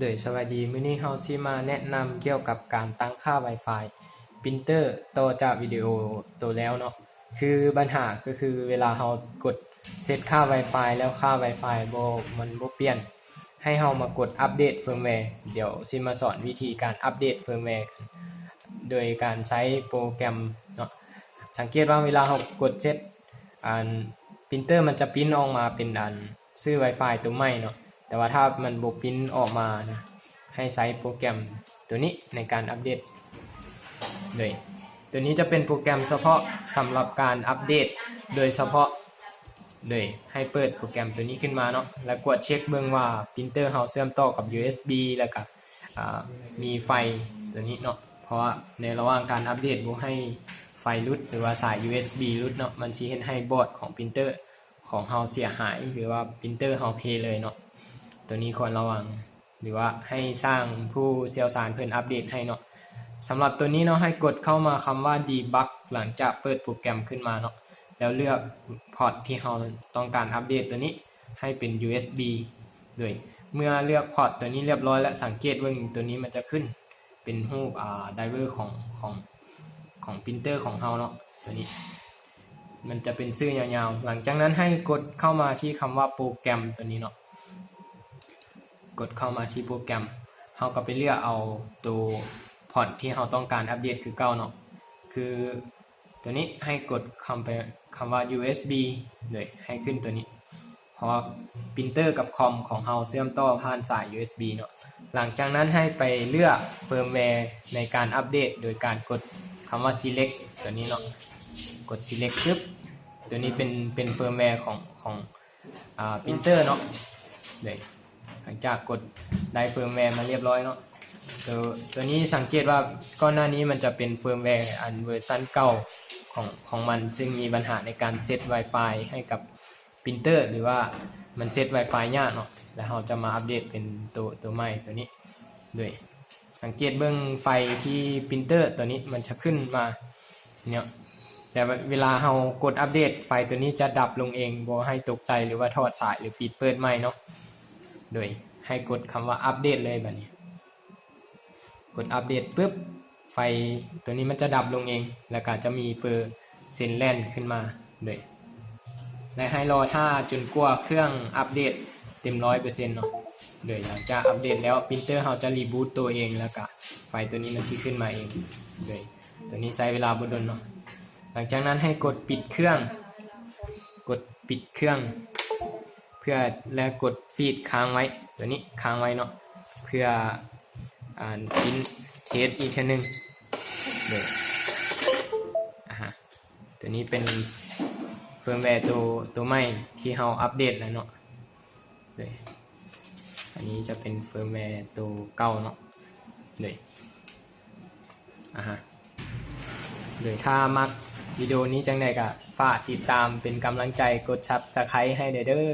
ໂດຍ ສະບາຍດີ, ມື້ນີ້ເຮົາຊິມາແນະນຳກ່ຽວກັບການຕັ້ງຄ່າ Wi-Fi ປຣິນເຕີ ຕໍ່ຈາກວິດີໂອໂຕແລ້ວເນາະ. ຄືບັນຫາກໍຄືເວລາເຮົາກົດເຊັດຄ່າ Wi-Fi ແລ້ວຄ່າ Wi-Fi ບໍ່ ມັນບໍ່ປ່ຽນ, ໃຫ້ເຮົາມາກົດອັບເດດເຟີມແວ. ດຽວຊິມາສອນວິທີການອັບເດດເຟີມແວ ໂດຍການໃຊ້ໂປຣແກຣມເນາະ. ສັງເກດວ່າເວລາເຮົາກົດເຊັດ ອັນ ປຣິນເຕີມັນຈະປຣິນອອກມາເປັນອັນ ຊື່ Wi-Fi ຕົວໃໝ່ເນາະ, ແຕ່ວ່າຖ້າມັນບໍ່ປຣິນອອກມານະ ໃຫ້ໃຊ້ໂປຣແກຣມຕົວນີ້ໃນການອັບເດດ. ໂດຍ ຕົວນີ້ຈະເປັນໂປຣແກຣມສະເພາະສຳລັບການອັບເດດໂດຍສະເພາະ. ໂດຍ ໃຫ້ເປີດໂປຣແກຣມຕົວນີ້ຂຶ້ນມາເນາະ ແລ້ວກວດເຊັກເບິ່ງວ່າປຣິນເຕີເຮົາເຊື່ອມຕໍ່ກັບ ຢູເອັສບີ ແລ້ວກະ ອາ ມີໄຟຕົວນີ້ເນາະ, ເພາະວ່າໃນລະຫວ່າງການອັບເດດບໍ່ໃຫ້ໄຟຫຼຸດ ຫຼືວ່າສາຍ ຢູເອັສບີ ຫຼຸດເນາະ, ມັນຊິເຮັດໃຫ້ບອດຂອງປຣິນເຕີ ຂອງເຮົາເສຍຫາຍ ຫຼືວ່າປຣິນເຕີເຮົາເພເລີຍເນາະ. ຕົວນີ້ຄວນລະວັງ ຫຼືວ່າໃຫ້ຊ່າງຜູ້ຊ່ຽວຊານເພິ່ນອັບເດດໃຫ້ເນາະ. ສຳລັບຕົວນີ້ເນາະ ໃຫ້ກົດເຂົ້າມາຄຳວ່າ Debug ຫຼັງຈາກເປີດໂປຣແກຣມຂຶ້ນມາເນາະ, ແລ້ວເລືອກພອດທີ່ເຮົາຕ້ອງການອັບເດດຕົວນີ້ໃຫ້ເປັນ ຢູເອັສບີ. ໂດຍເມື່ອເລືອກພອດຕົວນີ້ລຽບຮ້ອຍແລ້ວ ສັງເກດເບິ່ງຕົວນີ້ມັນຈະຂຶ້ນ ເປັນຮູບ ອາ ໄດເວີຂອງ ຂອງ ຂອງປຣິນເຕີຂອງເຮົາເນາະ. ຕົວນີ້ມັນຈະເປັນຊື່ຍາວໆ. ຫຼັງຈາກນັ້ນໃຫ້ກົດເຂົ້າມາທີ່ຄຳວ່າໂປຣແກຣມຕົວນີ້ເນາະ, ກົດເຂົ້າມາທີ່ໂປຣແກຣມ, ເຮົາກໍໄປເລືອກເອົາໂຕຟອນທີ່ເຮົາຕ້ອງການອັບເດດຄືເກົ່າເນາະ. ຄືຕົວນີ້ໃຫ້ກົດຄຳໄປ ຄຳວ່າ ຢູເອັສບີ ໂດຍໃຫ້ຂຶ້ນຕົວນີ້ ເພາະວ່າປຣິນເຕີກັບຄອມຂອງເຮົາເຊື່ອມຕໍ່ຜ່ານສາຍ ຢູເອັສບີ ເນາະ. ຫຼັງຈາກນັ້ນໃຫ້ໄປເລືອກເຟີມແວໃນການອັບເດດ ໂດຍການກົດຄຳວ່າ Select ຕົວນີ້ເນາະ, ກົດ Select ປຶບ ຕົວນີ້ເປັນ ເປັນເຟີມແວຂອງ ຂອງ ອາ ປຣິນເຕີເນາະ. ໂດຍ ຫຼັງຈາກກົດໄດ້ເຟີມແວມາລຽບຮ້ອຍເນາະ, ຕົວ ຕົວນີ້ສັງເກດວ່າກ່ອນໜ້ານີ້ມັນຈະເປັນເຟີມແວອັນເວີຊັນເກົ່າຂອງ ຂອງມັນ ຊຶ່ງມີບັນຫາໃນການເຊັດ Wi-Fi ໃຫ້ກັບ ປຣິນເຕີ ຫຼືວ່າມັນເຊັດ Wi-Fi ຍາກເນາະ, ແລ້ວເຮົາຈະມາອັບເດດເປັນໂຕ ໂຕໃໝ່ໂຕນີ້. ໂດຍສັງເກດເບິ່ງໄຟທີ່ປຣິນເຕີໂຕນີ້ມັນຈະຂຶ້ນມາເນາະ, ແຕ່ເວລາເຮົາກົດອັບເດດ ໄຟໂຕນີ້ຈະດັບລົງເອງ, ບໍ່ໃຫ້ຕົກໃຈ ຫຼືວ່າຖອດສາຍ ຫຼື ປິດເປີດໃໝ່ເນາະ. ໂດຍໃຫ້ກົດຄຳວ່າອັບເດດເລີຍບາດນີ້. ກົດອັບເດດປຶບ ໄຟຕົວນີ້ມັນຈະດັບລົງເອງ ແລ້ວກະຈະມີເປີເຊັນແລ່ນຂຶ້ນມາເລີຍ ແລະ ໃຫ້ລໍຖ້າຈົນກວ່າເຄື່ອງອັບເດດເຕັມຮ້ອຍເປີເຊັນເນາະ. ໂດຍຫຼັງຈາກອັບເດດແລ້ວ ປຣິນເຕີເຮົາຈະຣີບູດໂຕເອງ ແລ້ວກະໄຟຕົວນີ້ມັນຊິຂຶ້ນມາເອງ. ໂດຍຕົວນີ້ໃຊ້ເວລາບໍ່ດົນເນາະ. ຫຼັງຈາກນັ້ນໃຫ້ກົດປິດເຄື່ອງ, ກົດປິດເຄື່ອງ ເພື່ອ ແລະ ກົດຟີດຄ້າງໄວ້, ຕົວນີ້ຄ້າງໄວ້ເນາະ ເພື່ອ ອາ ປຣິນເທສອີກເທື່ອໜຶ່ງ. ໂດຍ ອາຮະ ຕົວນີ້ເປັນເຟີມແວໂຕ ໂຕໃໝ່ທີ່ເຮົາອັບເດດແລ້ວເນາະ. ໂດຍ ອັນນີ້ຈະເປັນເຟີມແວໂຕເກົ່າເນາະ. ໂດຍ ອາຮະ ໂດຍ ຖ້າມັກວິດີໂອນີ້ຈັ່ງໃດກໍຝາກຕິດຕາມເປັນກຳລັງໃຈ ກົດ Subscribe ໃຫ້ແດ່ເດີ້.